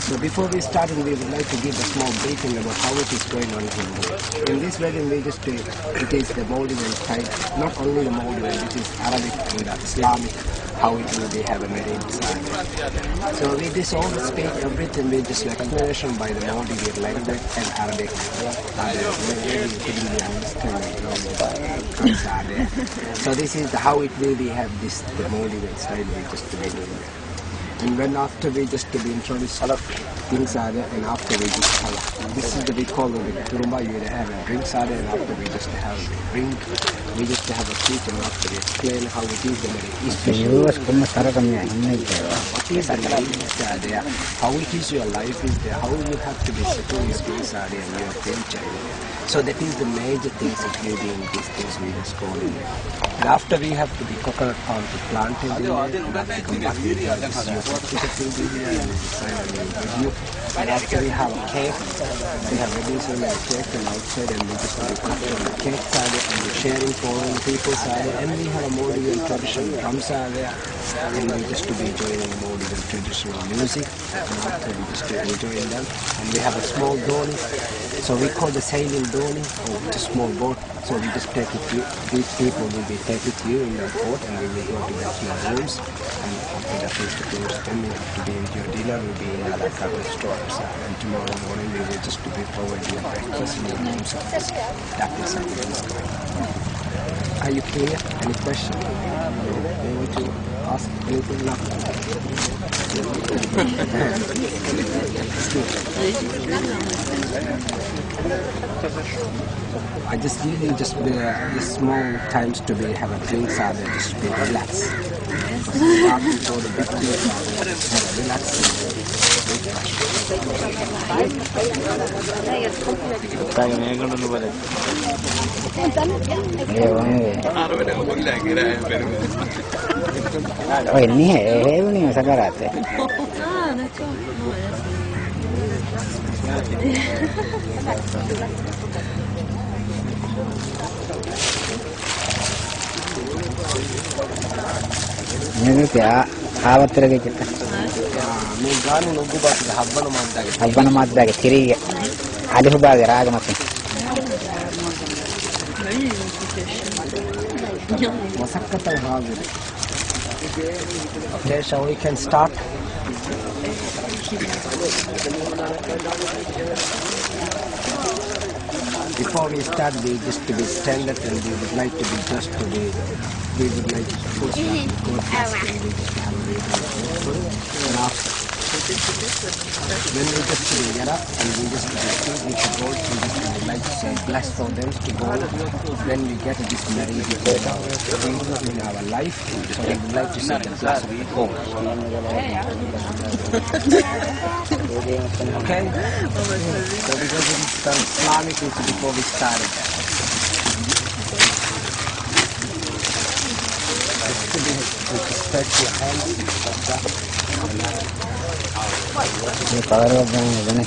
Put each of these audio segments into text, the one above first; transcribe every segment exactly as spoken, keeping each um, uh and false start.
So before we start, we would like to give a small briefing about how it is going on here. In this wedding, we just, uh, it is the Maldivian style, not only the Maldivian, it is Arabic and the Islamic, how it will be have a marriage. So we just all speak everything, we just explanation by the Maldivian language and Arabic. And, uh, we really couldn't be understanding, you know, the culture there. So this is the, how it will be have this, the Maldivian style, we just to be doing it. And when after we just to be introduced, things are there, and after we just have, this is the, we call it the turumba, you have a drinks are there, and after we just have a drink, we just have a speech, and after we explain how it is the marriage, especially ޔޫއެސް ކުރުމަށް ސަރަކަމެއް ހިންނައްޖެ. What is the marriage are there, how it is your life is there, how you have to be secure your things are there, and your future. So that is the major things, including these things we just call in. And after we have to be coconut palm to plant in the air, and after come back we have this new certificate will be here, and this is finally with you. And after we have a cake, we have reduced so many cake and outside, and we just have a cake side and the sharing for all the people side, and we have a Maldivian traditional drums are there, and we just to be joining Maldivian traditional music. And after we just to enjoy them. And we have a small dhoni, so we call the sailing dhoni, or just small boat. So we just take it to, these people will be take it to you in the boat, and we will go to the small rooms. And after that, we have to close, then we have to be enjoy dinner, will be in other restaurants. And tomorrow morning, we will just to be forward your breakfast in your rooms. That is something is going on. Are you clear? Any question? You want to ask anything? No. I just really just, uh, just small times to be have a drinks and just be relaxed. Relax. އެ ވަނީ. އޮތް ނިހޭ ހޭވުނީ ސަކަރާތެއް. މި އާ، އާވައްތަރަގެ ކިތަ؟ މި ގާނޫނު އުގުބާތުގެ ހައްވަނަ މާއްދާގެ، ހައްވަނަ މާއްދާގެ ތިރީގެ އަލިފުބާގެ ރާގެ މަތިން. މަސައްކަތަށް ހާޒިރު. Okay, shall we can start? Before we start, we just to be stand up and we would like to be just to be, we would like to first have a reading. And after, when we just to be get up and we just to be speak with the God, we just to be like to say bless for them to God. When we get this marriage in our, in our life, so we would like to say the bless of the God. Okay? So because it is done Islamic, it's before we started. Just to be, to stretch your hands. މި ކަވަރު ވައްދާނެ ދެނެ.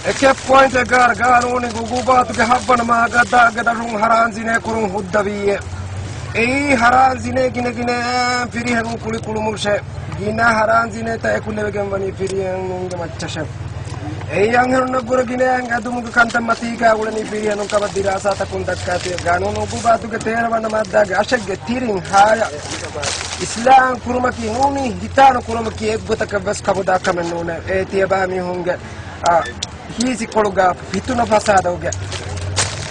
އެކެއް ޕޮއިންޓެއް ގާރަ ގާނޫނީ އުގޫބާތުގެ ހައްވަނަ މާއްދާގެ ދަށުން ހަރާން ޒިނޭ ކުރުން ހުއްދަވީއޭ. އެއީ ހަރާން ޒިނޭ ގިނަ ގިނަ ފިރިހެނުން ކުޅި ކުޅުމުށޭ. ގިނަ ހަރާން ޒިނޭތައް އެކުލެވިގެން ވަނީ ފިރިހެނުންގެ މައްޗަށޭ. އެއީ އަންހެނުންނަށް ގުރަ ގިނައިން އެދުމުގެ ކަންތައް މަތީގަ އުޅެނީ ފިރިހެނުން ކަމަށް ދިރާސާތަކުން ދައްކާތީ. ގާނޫނު އުގޫބާތުގެ ތޭރަ ވަނަ މާއްދާގެ އަށެއްގެ ތިރިން ހާޔަށް އިސްލާމް ކުރުމަކީ ނޫނީ ހިތާނު ކުރުމަކީ އެއްގޮތަކަށް ވެސް ކަމުދާ ކަމެއް ނޫނޭ. އޭ ތިޔަބާމީހުންގެ، އާ، ހީސިކޮޅުގަ ފިތުނަ ފަސާދައުގެ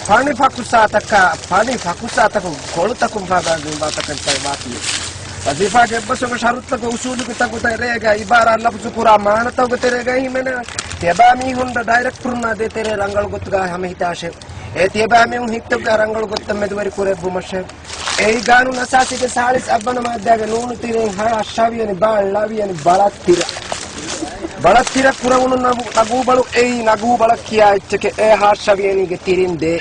ފަނި ފަކުސާތަކާ، ފަނި ފަކުސާތަކުން ކޮޅުތަކުން ފާދާގެން ވާތަކަންތައް ވާތީ. ވަޒީފާގެ އެއްބަސްވުމުގެ ޝަރުތުތަކުގެ އުސޫލުގެ ތަކުގެ ތެރޭގަ އިބާރާތް ލަފުޒު ކުރާ މާނަތަކުގެ ތެރޭގައި ހިމެނޭ. ތިޔަބާމީހުން ޑައިރެކްޓަރުންނާ ދޭތެރޭ ރަނގަޅު ގޮތުގަ ހަމަ ހިތާށޭ. އޭ ތިޔަބާމީހުން ހިތުގަ ރަނގަޅު ގޮތަށް މެދުވެރި ކުރެއްވުމަށޭ. އެއީ ގާނޫނު އަސާސީގެ ސާޅީސް އަށްވަނަ މާއްދާގެ ނޫނު ތިރިން ހަ އަށް ހަވިޔަނި ބާ އަށް ހަވިޔަނި ބަޅަށް ތިރަ. ބަޅަށް ތިރަ ކުރެވުނު ނަގޫ، ނަގޫބަޅު އެއީ ނަގޫބަޅަށް ކިޔާ އެއްޗެކޭ. އެ ހަ އަށް ހަވިޔަނީގެ ތިރިން ދޭ.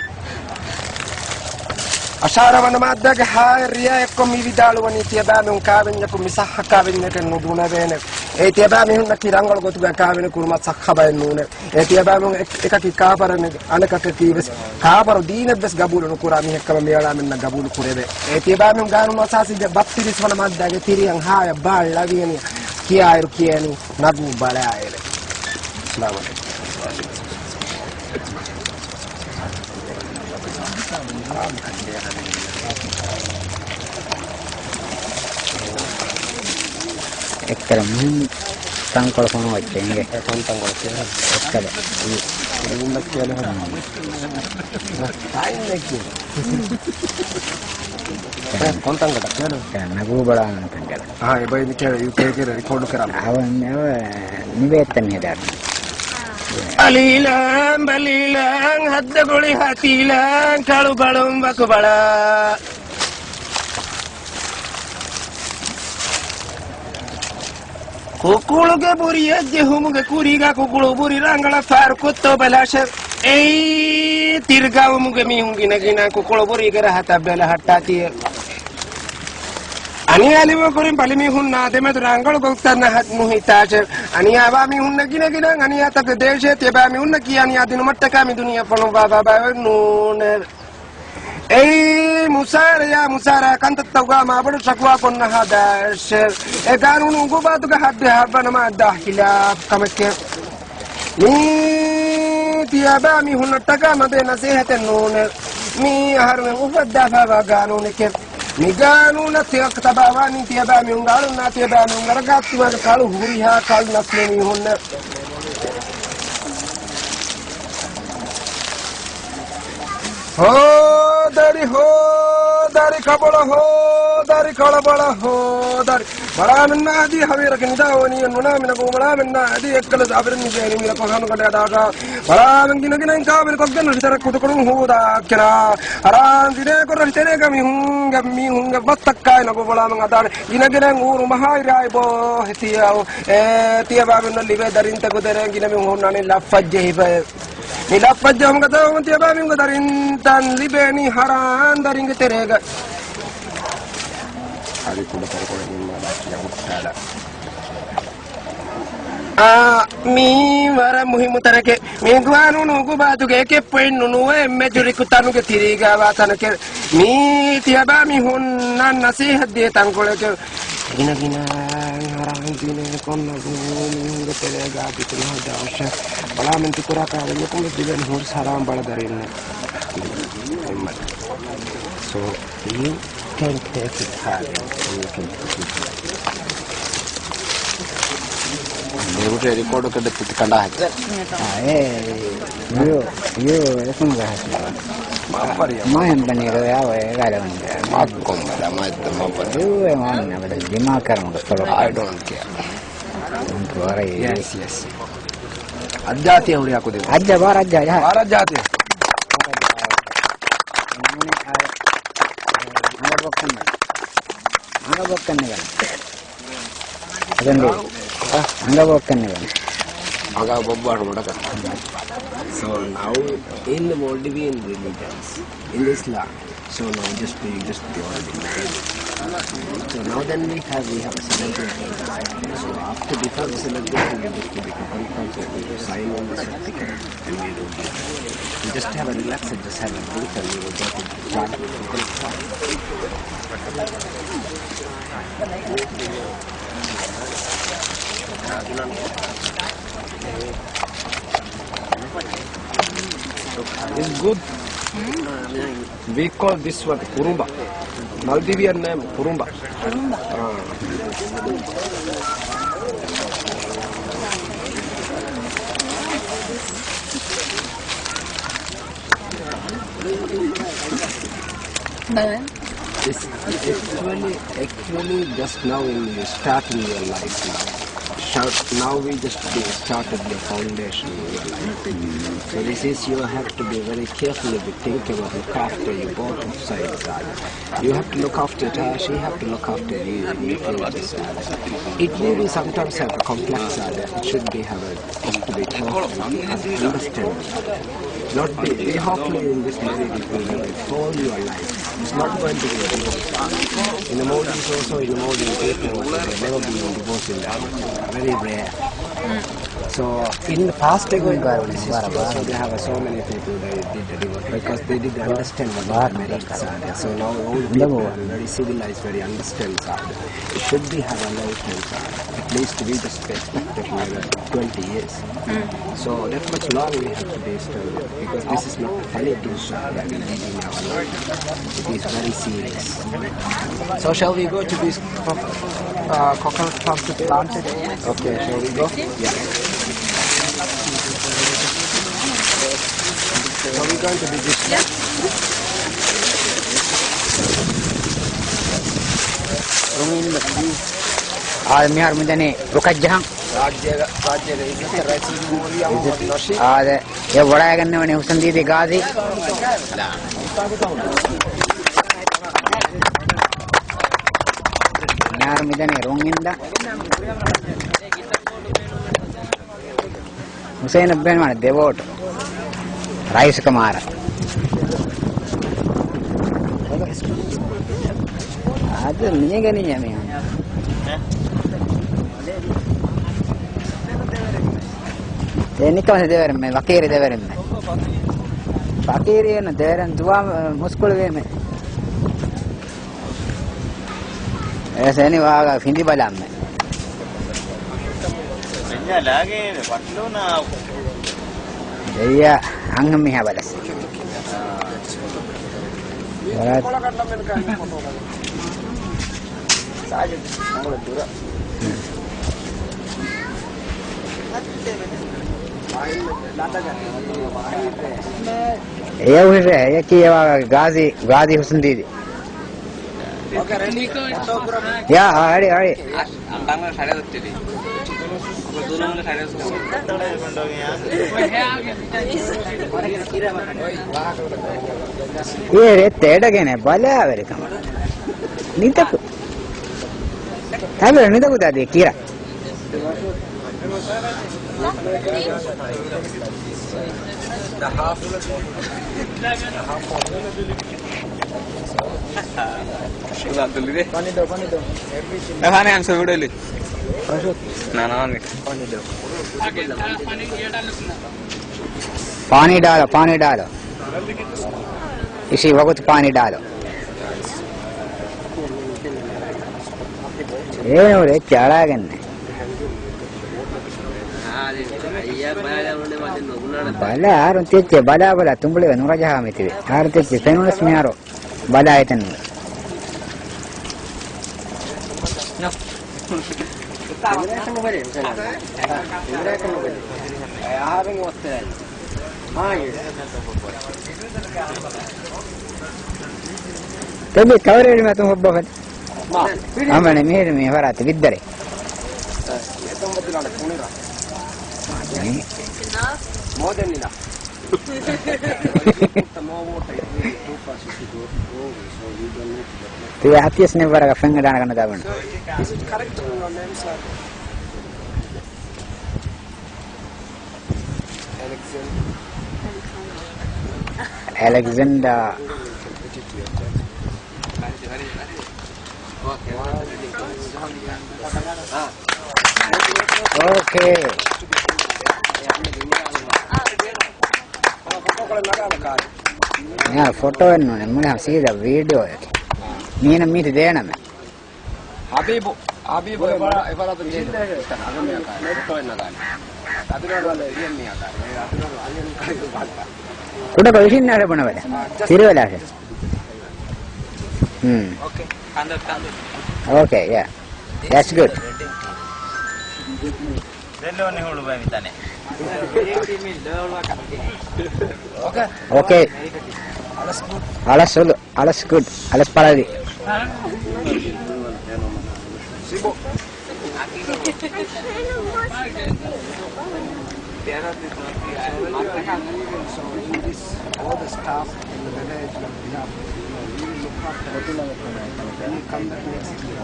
އަށާރަ ވަނަ މާއްދާގެ ހާއެއް ރިޔާ އެއްކޮށް މި ވިދާޅުވަނީ ތިޔަބާމީހުން ކާވެންޏަކު މި ސައްހަ ކާވެންޏެކެއް ނުބުނެވޭނެ. އޭ ތިޔަބާމީހުންނަކީ ރަނގަޅު ގޮތުގަ ކާވެނި ކުރުމަށް ސައްހަ ބައެއް ނޫނޭ. އޭ ތިޔަބާމީހުން އެ، އެކަކީ ކާފަރެއް އަނެކަކަކީ ވެސް ކާފަރު ދީނެއް ވެސް ގަބޫލު ނުކުރާ މީހެއް ކަމަށް މިއަޅާމެންނަށް ގަބޫލު ކުރެވޭ. އޭ ތިޔަބާމީހުން ގާނޫނު އަސާސީގެ ބައްތިރީސް ވަނަ މާއްދާގެ ތިރިއަށް ހާޔަށް ބާ އަށް ހަވިޔަނި ކިޔާއިރު ކިޔޭނީ ނަގޫ ބަޅާއިރޭ. އައްސަލާމު ޢަލައިކުމް. އެއްކަލަ މިހެން ތަންކޮޅު ފޮނުވައްޗޭ އިނގޭ. އެ ތަންކޮޅު ކިޔާ. އެއްކަލަ. އިނގޭ ކިޔާ. ކޮން ތަންކޮޅަކަށް ކިޔާ؟ ނަގޫ ބަޅާ ތަންކޮޅަށް. އާ، އެބައިން ކިޔާ، ޔޫކޭ ކިޔާ ރެކޯޑު ކުރާ. އަވަ، އަވަ، ނިބޭތަ މި ހަދާ. އަލީލާން ބަލީލާން ހައްދަ ގުޅި ހަތީލާން ކަޅު ބަޅުން ވަކު ބަޅާ. ކުކުޅުގެ ބުރިއަށް ޖެހުމުގެ ކުރީގަ ކުކުޅު ބުރި ރަނގަޅަށް ފާރު ކޮށްތޯ ބަލާށޭ. އެއީ ތިރި ގައުމުގެ މީހުން ގިނަ ގިނަ ކުކުޅު ބުރީގެ ރަހަތަށް ބެލަހައްޓާތީ. އަނިޔާ ލިބު ކުރިން ބަލިމީހުންނާ ދެމެދު ރަނގަޅު ގޮތްތައް ނަހަތް ނުހިތާށޭ. އަނިޔާވާ މީހުންނަށް ގިނަ ގިނަ އަނިޔާތަކެއް ދޭށޭ. ތިޔަބައިމީހުންނަކީ އަނިޔާ ދިނުމަށްޓަކާ މި ދުނިޔެ ފޮނުއްވާ ބައެއް ނޫނޭ. އެއީ މުސާރަޔާ މުސާރަޔާ ކަންތައްތަކުގަ މާބޮޑު ޝަކުވާ ކޮށް ނަހަދާށޭ. އެ ގާނޫނު އުގޫބާތުގެ ހައްދެއް ހައްވަނަމާ ދާ ހިލާފް ކަމެކޭ. މީ ތިޔަބައިމީހުންނަށްޓަކާ މަދެ ނަސޭހަތެއް ނޫނޭ. މީ އަހަރުމެން އުފައްދާފައިވާ ގާނޫނެކޭ. މި ގާނޫނަށް ތި ތަބާވާނީ ތިޔަބައިމީހުންގެ އަޅުންނާ ތިޔަބައިމީހުންގެ ރަގާތުމާގެ ކަޅު ހުރިހާ ކަޅު ނަސްލު މީހުންނަށް. ހޯދަރި، ހޯދަރި، ކަބޮޅަ، ހޯދަރި، ކަޅަބޮޅަ، ހޯދަރި. ބަޅާމެންނާ އަދި ހަވީރަކަށް ނިދާ އޮވަނީ ނުނާ މިނަގޫ ބަޅާމެންނާ އަދި އެއްކަލަ ސާބިރުން ނިދޭނީ މިރަކު ހަނުގަޑެ އަޑާގާ. ބަޅާމެން ގިނަގިނައިން ކާވެނި ކޮށްގެން ރަށިތެރެ ކުދުކޮޅުން ހޫދާ ކެނާ. ހަރާން ދިނޭ ކޮށް ރަށިތެރޭގަ މީހުންގެ، މީހުންގެ ބަސްތައްކާއި ނަގޫ ބަޅާމެން އަދާނެ. ގިނަގިނައިން އޫރު މަހާއިރާއި ބޯ ހެތިޔައު. އޭ ތިޔަބައިމީހުންނަށް ލިބޭ ދަރިންތަކު ދެރޭ ގިނަ މީހުން ހުންނާނެ ލަފައްޖެހިފައެ. މި ލަފައްޖެހުމުގަ ދަވަމުން ތިޔަބައިމީހުންގެ ދަރިންތައް ލިބޭނީ ހަރާން ދަރިންގެ ތެރޭގަ. އަދި ކުޑަ ކުޑަ ކުޑަ ނިންމާލާ ކިޔަ ހުއްޓާލާ. އާ، މީ ވަރަށް މުހިއްމު ތަނެކޭ. މީ ގާނޫނު އުގޫބާތުގެ އެކެއް ޕޮއިންޓް ނޫނުވެ އެންމެ ޖުރިކު ތަނުގެ ތިރީގަ ވާ ތަނެކޭ. މީ ތިޔަބައިމީހުންނަށް ނަސޭހަތް ދޭ ތަންކޮޅެކޭ. ގިނަ ގިނަ ހަރާން ދިނޭ ކޮން ނަގޫ މީހުންގެ ތެރޭގަ ބިތުން ހަދާށޭ. ބަޅާމެން ތި ކުރާ ކާވެންޏަކުން ވެސް ދިވެން ހުރި ހަރާން ބަޅަ ދަރިންނެއް. ސޯ ޔޫ ކެން ޓޭކް އިޓް ހާޑް. އެ ރިކޯޑް ކަނޑާ ހެއް. އާ، އޭ، ޔޫ، ޔޫ، އެކުން ގަހަސް. މާ ހެން ބަނީ ރޮޔާ ވައި ގާލަވަން. މާ ކޮން ބަލާ، މާ ދަމާ ބަލާ. ޔޫ، އެ މާ ނަބަލަ ދިމާ ކަރަމުގަ ސޮލޮ. I don't care. ޔެސް، ޔެސް. އައްޖާތި ހުރިހާ ކުދިން. އައްޖާ، ބާރަ އައްޖާ، ޔާ. ބާރަ އައްޖާތި. އަނގަ ބޮއްކަން ނެގަން. އަނގަ ބޮއްކަން ނެގަން. So now in the Maldivian religions, in Islam, So now just we just go on. So now then we have, we have a celebrity. So after, before the celebration, we just do the conference, we just sign on the certificate and we will give. We just have a relax and just have a drink and we will go to the party. It's good. We call this one ކުރުނބާ. Maldivian name ކުރުނބާ. ކުރުނބާ. އާ. It's actually, actually just now in you starting your life now. Start, now we just started your foundation in your life. So this is, you have to be very careful, be thinking about, look after you both sides. You have to look after her, she have to look after you, and you feel this. It may be sometimes have a complex, uh, that it should be have a, just to be careful and understand. Not be, be hopefully in this marriage it will be like all your life. It's not going to be a divorce. In the Maldives also, in the Maldives people, there never be a divorce in that. Very rare. So, in the past, they were very civilized, so they have so many people they did the devote because they did understand what the merits are there. So now all the people are very civilized, very understand, sir. It should be have a long time, sir. At least we just expected nearly twenty years. So that much long we have to be studied because this is not a funny thing, sir, that we did in our life. It is very serious. So shall we go to this co-, uh, coconut farm to plant it? Okay, shall we go? Yeah. Are we going to be this? އާ، މިހާރު މިދަނީ ރުކަށް ޖަހަން. ރާއްޖޭގަ، ރާއްޖޭގަ އިއްޒަތްތެރި ރައީސުލްޖުމްހޫރިއްޔާ މުޙައްމަދު ނަޝީދު. އާދެ، އެ ވަޑައިގަންނަވަނީ ހުސަންދީދީ ގާޒީ. މިހާރު މިދަނީ ރުން އިންދަ. ހުސެއިނަށް ބޭނުންވާނެ ދެ ވޯޓު. ރައީސު ކަމާރަ. އަދި މީގަ ނިޔަ މީ. އެ ނިކަމެ ދެވެރިންމެ، ވަކީރި ދެވެރިންމެ. ވަކީރި އޭނަ ދެވެރިން ދުވާ މުސްކުޅިވީމެ. އެ ސެނި ވާގަ ފިނދި ބަލާމެ. މެންޏާ ލާގޭ ފައްޓުނާ. އެއްޔާ އަންހެން މީހާ ބަލަސް. އެޔަށް ހުށަހެޅި ގާޒީ، ގާޒީ ހުސްން ދީދީ. ޔާ، އަޅި، އަޅި. އޭ ރެއް ތޭޑަގެނެ ބަލާވެރިކަމަށް. ނިދަކު. ތަބެ ނިދަކު ދާދީ ކިރަ. ފަނިދޯ، ފަނިދޯ. އެހާނެ އަންސަ ވިޑިއޯ ލި. ނާ، ނާ، ނާ. ފާނީ ޑާލަ، ފާނީ ޑާލަ. އިށީ ވަގުތު ފާނީ ޑާލަ. އޭނަ އެއްޗެއް އަޅާގެންނެ. ބަލާ، އަހަރުން ތިއެއްޗެއް ބަލާ ބަލާ ތުނބުޅެވެ ނުރަޖަހާ މިތިބެ. އަހަރުން ތިއެއްޗެއް ފެނުނަސް މިހާރު ބަލާ އެތަން. ތެދި ކަވަރޭރި މަތުން ހޮއްބަފަދަ. އަމަނެ މިހިރި މި ފަރާތު ބިއްދަރެ. ތިޔަ ހަތިޔަސް ނެއްވަރަގަ ފެންގަ ދާނަ ކަން ދާބަން. އެލެކްޒެންޑާ. އޯކޭ. މިހާރު ފޮޓޯއެއް ނޫނެ، މުޅި ހަމަ ސީދާ ވީޑިއޯއެކޭ. މީނަ މީތި ދޭނަމެ. ހަބީބު، ހަބީބު އެފަރާ، އެފަރާތު ޖެހި ފޮޓޯއެއް ނަގާނެ. ކުޑަކޮށް އިށިންނާރެ ބުނަވަލެ. ތިރިވަލާށެ. ހުން. އޯކޭ، ޔާ. ދެޓްސް ގުޑް. ދެން ނިހުޅުވޭ މިތަނެއް. އޯކޭ. އަޅަސް ހުޅު، އަޅަސް ގުޑް، އަޅަސް ޕަޅަވި. So in this, all the staff in the village, we have, you know, we will look after it. When you come back next year,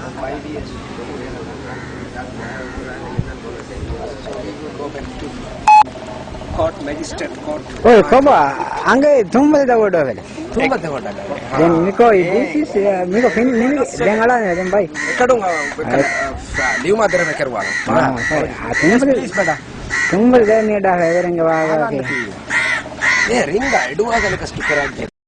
for five years, so we will go back to ކޯޓް، މެޖިސްޓްރޭޓް ކޯޓް. އޮއް، ކޮބާ އަނގައި ތުހުމަތު ދައްވަޑުވެލެ. ތުހުމަތު ދައްވަޑުވެލެ. ދެން މިކޯ އި ޑީސީސީ، މިކޯ ފިނި، މި، ދެން އަޅާނެ، ދެން ބައި. އެކަޑުން، އަ، އެކަ-، އަ، ލިޔުމާ ދެރަ މެކެރުވާނެ. އާ، ސޯރީ. އާ، ތުހުމަތު، ޕްލީޒް ބަޑާ. ތުހުމަތު ދެން މި އަޑާ ފެވެރެންގެ ވާގަ. އޭ، ރިންގާ އެޑުވާގަނެ ކަސްޓިކަރާގެ.